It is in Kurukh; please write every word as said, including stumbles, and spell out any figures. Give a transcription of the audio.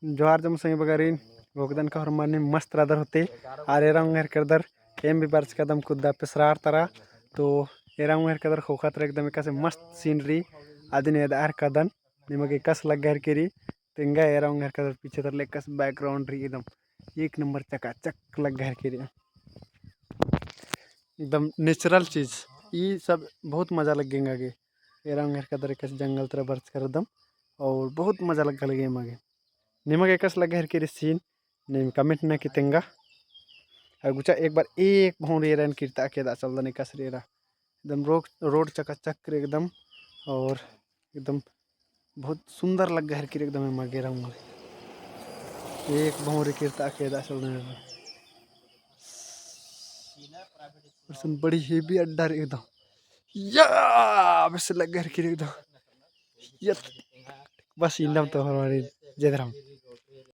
जोहार जम्मा संगी बगारिन, ओकदन का होरमर नीम मस्त रअदर होते। आर एरा ओंगेर केरदर एम भी बरचकदम कुद्दा पेसरार तरा। तो एरा ओंगेर केरदर ख़ोख़ा तरा एकदम एकासे मस्त scene रई। अदिन एदआ हेलरकदन, निमगे एकासे लग्गा हेलरकी रई। तेंगा एरा ओंगेर केरदर पीछे तरा ले एकासे background रई एकदम एक number चकाचक लग्गा हेलरकी रई। एकदम natural चीज, ई सब बहुत मजा लग्गी एंगा गे। एरा ओंगेर केरदर एकासे जंगल तरा बरचका रअदम और बहुत मजा लग्गा लगी एमा गे। निमगे एकासे लग्गा हेलरकी रई scene, नीम comment नना की तेंगा। और गुचा एक बार एक भौंरी एरन किर्ता के दा चलदन एकासे रई एरा। एकदम रोड, रोड चकाचक रई एकदम, और एकदम बहुत सुंदर लग्गा हेलरकी रई एकदम एमा गे एरा ओंगेर। एक भौंरी किर्ता के दा चलदन एरा। और सुन बड़ी heavy अड्डा रई एकदम। या, बस लग्गा हेलरकी रई एकदम। या, बस इन्नम तो हमारी जय धर्म।